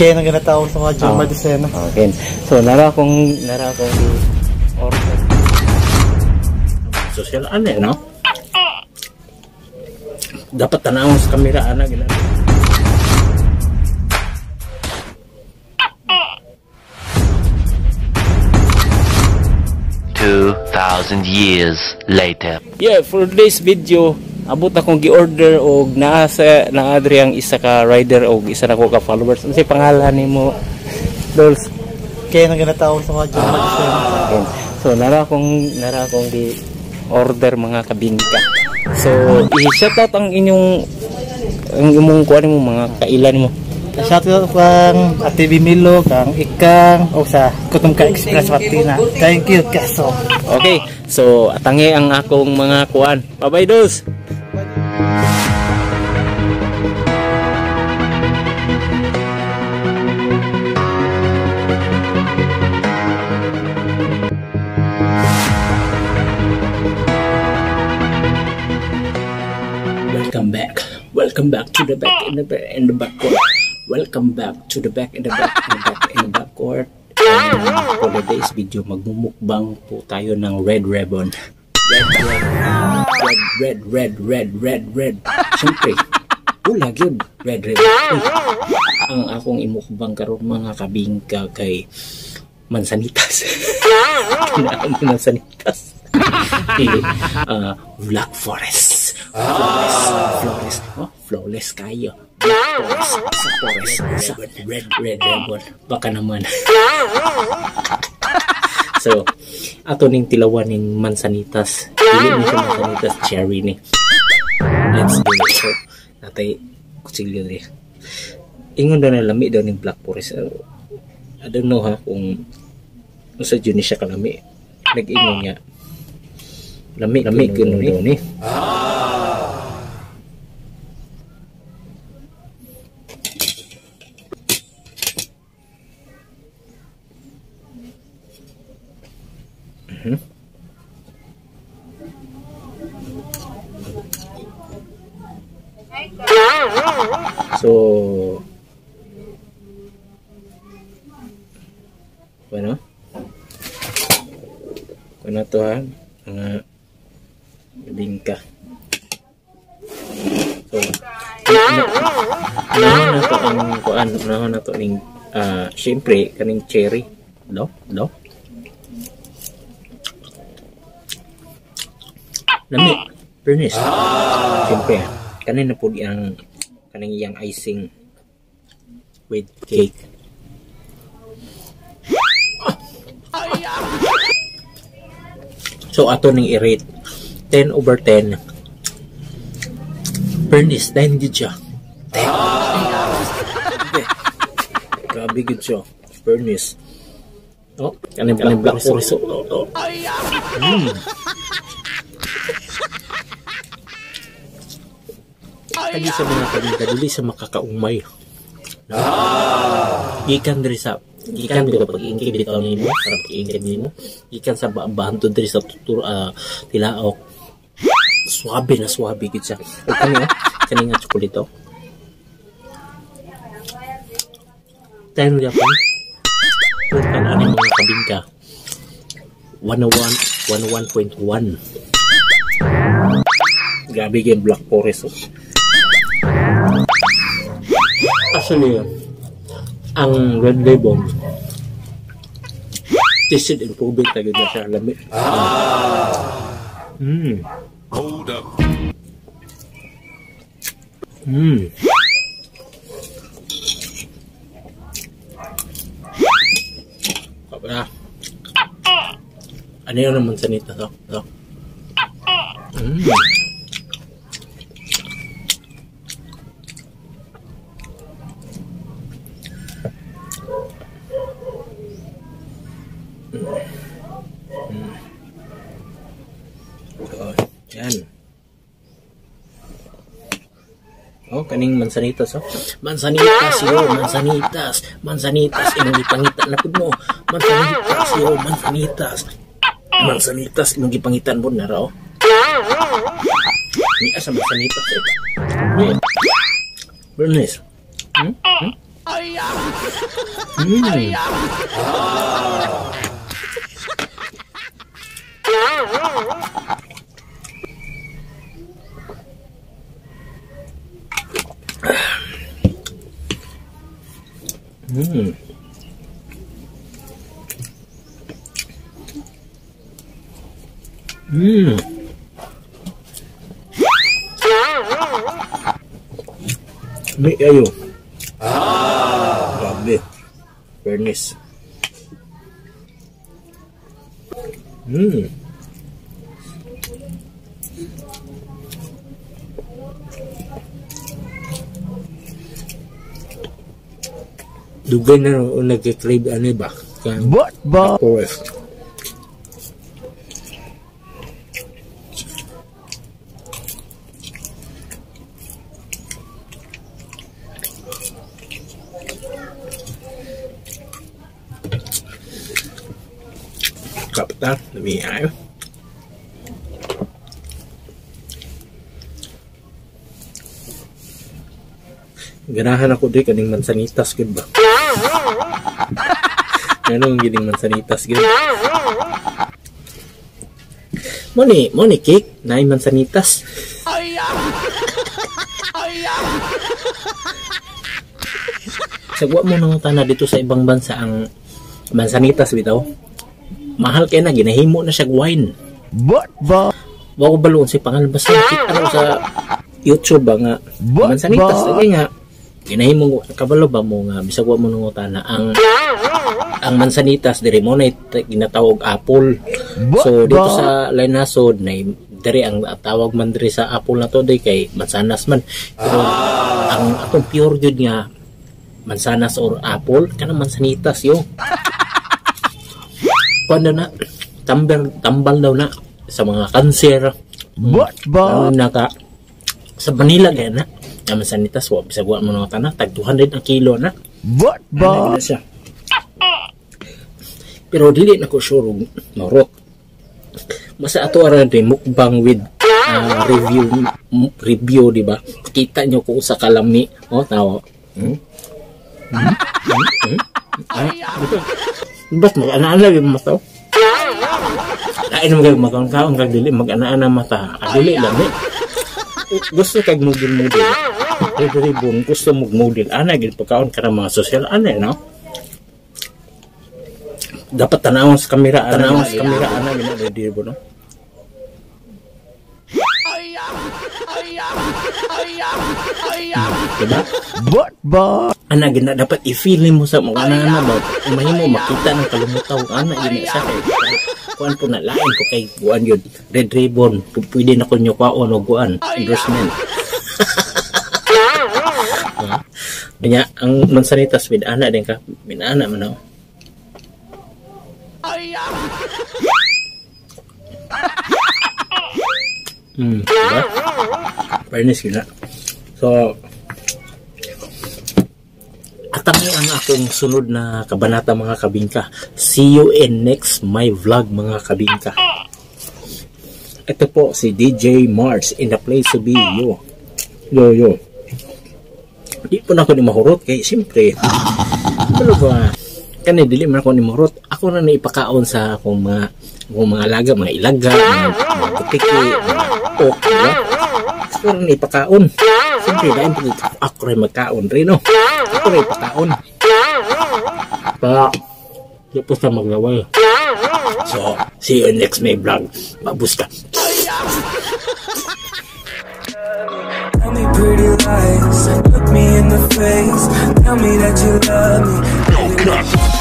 Kaya nang ganatawag sa mga Jomar Decena. Okay. So nara akong order. Social ano eh, no? Dapat tanawon sa kamera ana gina. 2,000 years later. Yeah, for this video, abot akong gi-order og naa sa naadri ang isa ka rider og isa na ko ka followers. Unsay pangalan nimo, Dolls? Kaya nang ganatawag sa mga Jomar Decena. Okay. So nara akong gi order mga kabingka. So i-shout out ang inyong ang imong kuan mo mga kailan mo. Shout out kang Ate Milo, kang Ikang, o sa Kutom Ka Express Martina. Thank you, Kaso. Okay, so atangi ang akong mga kuan. Bye-bye, Dolls. Welcome back. Welcome back to the back in the back in the backcourt. Welcome back to the back in the back in the back in the backcourt. And for today's video, magmumukbang po tayo ng Red Ribbon. Red, red, red, red, red, red, red, red. Siyempre, pula gyud Red Ribbon. Uy, ang akong imukbang karon mga kabingka kay mansanitas. Mansanitas. Black Forest. Flawless, flawless, oh, flawless kayo. Black Forest, sa forest, sa red, red ribbon. Baka naman. So, ato ning tilawan ning mansanitas. Dili ni siya mansanitas, cherry ni. Let's do it. So, natay kutsilyo ni. Ingon daw na lami daw ning Black Forest. I don't know ha kung unsa jud ni siya kalami. Nag-ingon nga lami, lami kuno daw ni. So, bueno, bueno to ha, mga bingka. So, unahon na to ang kuan, unahon na to ning syempre kaning cherry, do, do. Lami, fairness. Siyempre, kanin na po ang kaning iyang icing with cake. So ato ning i-rate 10 over 10. Fairness, 10 gid siya. 10. Grabe gid siya. Fairness. Oh, kaning Black Forest. Oh, oh. Kadi sa mga kabingka, dili sa makakaumay. No? Gikan diri sa gikan dito pag iingkid bitaw nimo, para pag-iingkid nimo, gikan sa bahantod diri sa tutur tilaok. Suwabe na suwabe gid siya. O kani oh, kani nga chocolate oh. 10 gyapon. Kan ani mga kabingka. 101, 101.1. Grabe gyud Black Forest oh. Actually, ang Red Ribbon tasted and proven talaga na siya. Lami. Hold up. Ano yun naman sa nito? To? To? So, yan. Oh, kaning mansanitas, oh. Mansanitas, yo, mansanitas. Mansanitas, imong gipangita na pud mo. Mansanitas, yo, mansanitas. Mansanitas, imong gipangitan mo na ra, oh. Ni asa mansanitas, eh. Ni. Bernice. Mm. Mm. Mm. May ayo. Ah. Grabe. Fairness. Mm. Dugay na nag-crave ano ba? What ba? Forest. Kapta, namihay. Ganahan ako di kaning mansanitas gud ba. Ganun gining mansanitas gud. Mo ni cake naay mansanitas. Sagwa mo nang tana dito sa ibang bansa ang mansanitas bitaw. Mahal kay na ginahimo na siya wine. What ba? Wa ko baluon si pangalan basta nakita ko sa YouTube ba nga mansanitas lagi nga ginahimo kabalo ba mo nga bisag wa mo nangutana ang mansanitas diri mo na ginatawag apple. So dito sa Lainasod na diri ang tawag man diri sa apple na to di kay mansanas man. Pero ang atong pure jud nga mansanas or apple kanang mansanitas yo. Kuan na tambal daw na sa mga kanser. What ba? Naka sa Manila gaya na ang mansanitas wa bisag wa mo nangutana tag 200 ang kilo na. What ba? Ano siya? Pero dili na ko sure marot. Basta ato ara din mukbang with review di ba? Kita nyo kung sa kalami. Oh, tawo. Hmm? Hmm? Hmm? Ay, ba't mag-ana-ana yung mata? Lain mo kayo magkaon kag dili mag-ana-ana mata. Dili lami. Gusto kag model-model. Red Ribbon gusto mog model ana gid pagkaon ka ng mga social ana no. Dapat tanawon sa kamera, tanawon sa kamera ana gid Red Ribbon no. Diba? What ba? Ana gid na dapat i-feel nimo sa mga ana ba. Mahimo makita ng kalumutaw ana gid na sa kay. Kuan po na lain po kay kuan yun. Red Ribbon pwede na kunyo kwaon og kuan endorsement. Kanya ang mansanitas with ana din ka, minana man ako. Diba? Fairness yun na. So, atang ang akong sunod na kabanata mga kabingka. See you in next my vlog mga kabingka. Ito po si DJ Mars in the place to be. Yo. Yo, yo. Di po na ako ni mahurot kay siyempre. Ano ba? Kani dili man ako ni mahurot. Ako na naipakaon sa akong mga alaga, mga ilaga, mga butiki, mga ok, diba? Ako na naipakaon. Siyempre, dahil ako rin magkaon rin, no? Ako rin ipakaon. Kaya, di po sa maglaway. So, see you next my vlog. Mabus ka. Tell me pretty lies, look me in the face, tell me that you love me.